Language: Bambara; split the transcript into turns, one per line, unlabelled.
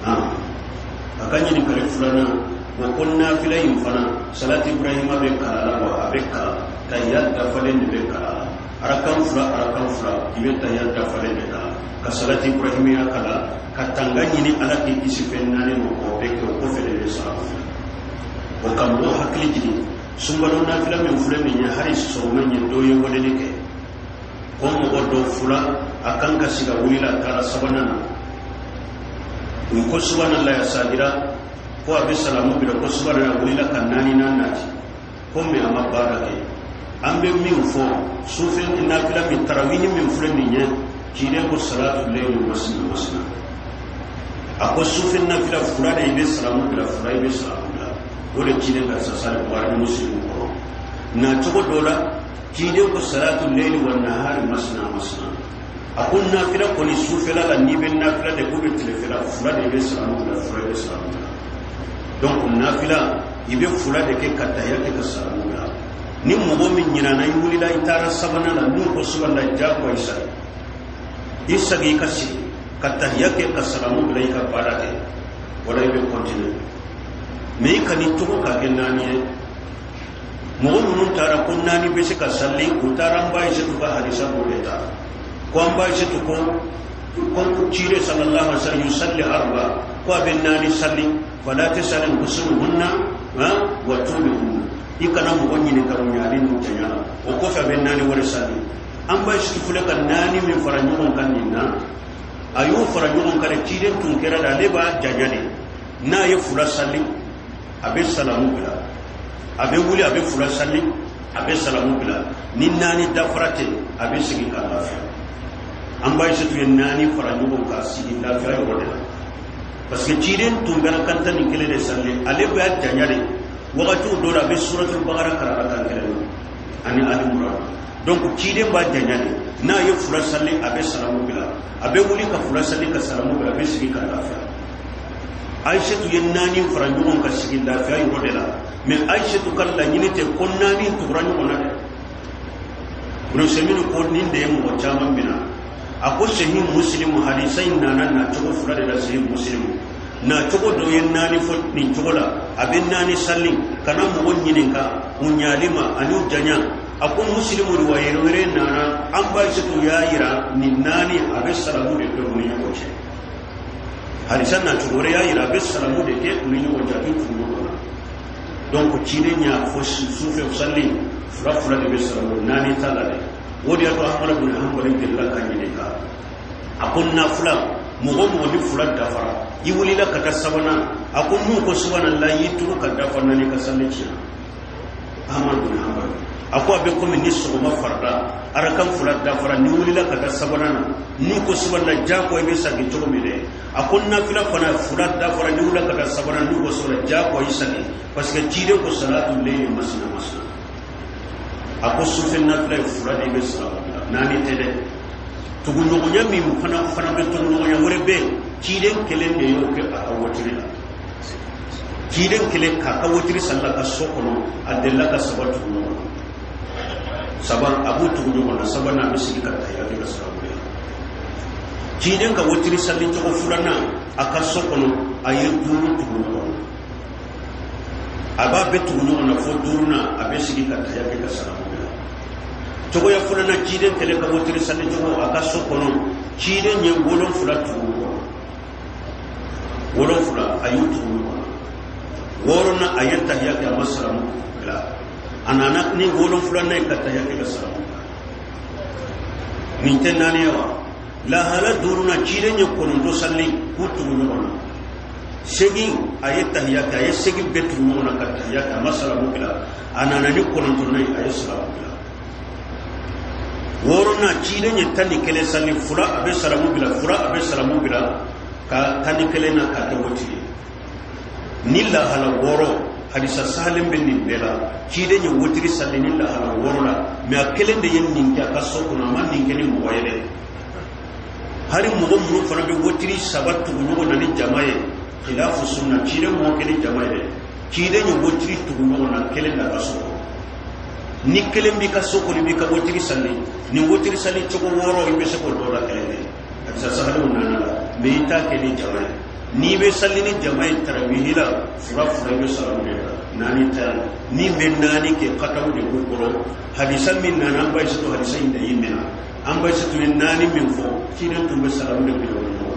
A ka ɲininkali filanan o ko nafila in fana salati ibrahima bɛ kalan la wa? A bɛ kalan, tahiya dafalen de bɛ kalan la. Arakan fila, arakan fila, i bɛ tahiya dafalen de kalan ka salati ibrahimiya kalan ka tanga ɲini Ala k'i kisi fɛn naani ma, k'o bɛɛ kɛ. O kɔfɛ de bɛ salamu bila. O ka mɔgɔw hakili jigin, sunkalo nafila min filɛ nin ye, hali sɔgɔma in ye dɔ ye weleli kɛ ko mɔgɔ dɔ fula a kan ka sigi, a wulila a taara sabanan na. U ko subhanallah ya sajira, ko a bɛ salamu bila, ko subhanallah, a wulila ka naaninan nati ko mɛ a ma baara kɛ. An bɛ min fɔ, sufɛ nafila min, tarawini min filɛ nin ye, ciden ko salatu layli masina masina. A ko sufɛ nafila fila de, i bɛ salamu bila fila, i bɛ salamu bila. O de ciden ka sasari Buhari ni Muslim kɔnɔ. Na cogo dɔ la, ciden ko salatu layli wa nahari masina masina. A ko nafila kɔni sufɛla la, n'i bɛ nafila de k'u bɛ tilefɛla, fila de i bɛ salamu bila, fila i bɛ salamu bila. Donc nafila, i bɛ fila de kɛ ka tahiya kɛ ka salamu bila. Ni mɔgɔ min ɲinana, i wulila i taara sabanan la, n'u ko subhanallah, jagoya i sagi, i sagi, i ka sigi ka tahiya kɛ ka salamu bila, i ka baara kɛ, wala i bɛ continuer. Mais i kan'i cogo k'a kɛ naani ye. Mɔgɔ minnu taara ko naani bɛ se ka sali, u taara an ba Ayisetu ka hadisa dɔ de ta ko an ba Ayisetu ko ciden sallallahu alaihi wasallam yusalli arba, ko a bɛ naani sali, fala tasal an husnihunna wa tulihunna, i kana mɔgɔ ɲininka u ɲali n'u janya la. O kɔfɛ a bɛ naani wɛrɛ sali. An ba Ayisetu filɛ ka naani min fara ɲɔgɔn kan nin na, a y'o fara ɲɔgɔn kan de. Ciden tun kɛra de, ale b'a janya de. N'a ye fila sali, a bɛ salamu bila, a bɛ wuli, a bɛ fila sali, a bɛ salamu bila. Ni naani dafara ten, a bɛ sigi ka lafiya. An ba Ayisetu ye naani fara ɲɔgɔn kan sigi lafiya yɔrɔ de la, parce que ciden tun bɛra kan tan ni kelen de sali. Ale b'a janya de. Wagatiw dɔ la, a bɛ suratul bakara kalan a kan kelen na ani Ali Muran. Donc ciden b'a janya de. N'a ye fila sali, a bɛ salamu bila, a bɛ wuli ka fila sali ka salamu bila, a bɛ sigi ka lafiya. Ayisetu ye naani fara ɲɔgɔn kan sigi lafiya yɔrɔ de la. Mais Ayisetu ka laɲini tɛ ko naani tugura ɲɔgɔn na dɛ. Ibn ko nin de ye mɔgɔ caman minɛ. A ko Sahih Muslimu hadisa in nana na cogo fila de la. Sahih Muslimu na cogo dɔ ye naani fɔ nin cogo la, a bɛ naani sali, kana mɔgɔ ɲininka u ɲali ma ani u janya. A ko Muslimu riwaya wɛrɛ nana, an ba Ayisetu y'a yira nin naani, a bɛ salamu de kɛ u ni ɲɔgɔn cɛ. Hadisa na cogo wɛrɛ y'a yira a bɛ salamu de kɛ u ni ɲɔgɔn cɛ, a bɛ tugu ɲɔgɔn na. Donc ciden y'a fɔ sufɛ sali fila fila de bɛ salamu, naani t'a la dɛ. O de y'a to Ahmadu bin Hanbali delila ka ɲininka. A ko nafila, mɔgɔ mɔgɔ ni fila dafara, i wulila ka taa sabanan, a ko n'u ko subhanallah, i turu ka dafa naani, ka sali tiɲɛ. Ahmadu bin Hanbali a ko a bɛ komi ni sɔgɔma farida arakan fila dafara, ni wulila ka taa sabanan na, n'u ko subhanallah, jagoya i bɛ sagi cogo min dɛ. A ko nafila fana, fila dafara, ni wulila ka taa sabanan, n'u ko subhanallah, jagoya i sagi, parce que ciden ko salatu layli masina masina. A ko sufɛ nafila ye fila de, bɛ salamu bila, naani tɛ dɛ. Tuguɲɔgɔnya min fana bɛ, tuguɲɔgɔnya wɛrɛ bɛ yen, ciden kelen de y'o kɛ a ka wotiri la. Ciden kelen k'a ka wotiri salila ka so kɔnɔ, a delila ka saba tugu ɲɔgɔn na. Saba, a b'u tugu ɲɔgɔn na, sabanan a bɛ sigi ka tahiya kɛ ka salamu bila. Ciden ka wotiri sali cogo filanan a ka so kɔnɔ, a ye duuru tugu ɲɔgɔn na. A b'a bɛɛ tugu ɲɔgɔn na fo duurunan, a bɛ sigi ka tahiya kɛ ka salamu bila. Cogoya filanan, ciden kelen ka wotiri sali cogo a ka so kɔnɔ, ciden ye wolonfila tugu ɲɔgɔn na. Wolonfila, a y'u tugu ɲɔgɔn na. Wɔɔrɔnan, a ye tahiya kɛ, a ma salamu bila. A nana ni wolonfilanan ye ka tahiya kɛ ka salamu bila. Nin tɛ naani ye wa? Lahala duurunan, ciden ye kɔnɔntɔn sali k'u tugu ɲɔgɔn na. Segin, a ye tahiya kɛ, a ye segin bɛɛ tugu ɲɔgɔn na ka tahiya kɛ, a ma salamu bila. A nana ni kɔnɔntɔnnan ye, a ye salamu bila. Wɔɔrɔnan, ciden ye 11 sali, fila a bɛ salamu bila, fila a bɛ salamu bila, ka 11 na k'a kɛ wotiri ye. Ni lahala wɔɔrɔ, hadisa sahalen bɛ nin bɛɛ la. Ciden ye wotiri sali ni lahala wɔɔrɔ la, mais a kelen de ye nin kɛ a ka so kɔnɔ, a ma nin kɛ ni mɔgɔ ye dɛ. Hali mɔgɔ minnu fana bɛ wotiri saba tugu ɲɔgɔn na ni jama ye, khilafu sunna, ciden m'o kɛ ni jama ye dɛ. Ciden ye wotiri tugu ɲɔgɔn na kelen na ka so kɔnɔ. Ni kelen b'i ka so kɔnɔ, i b'i ka wotiri sali nin wotiri sali cogo wɔɔrɔ, i bɛ se k'o dɔw la kelen kɛ. Hadisa sahalenw nana la, mais i t'a kɛ ni jama ye. N'i bɛ sali ni jama ye tarawihi la, fila fila, i bɛ salamu de ta, naani tɛ. Min bɛ naani kɛ, kataw de b'u kɔrɔ. Hadisa min nana, an ba to hadisa in de y'i minɛ. An ba tun ye naani min fɔ, ciden tun bɛ salamu de bila o ɲɔgɔn.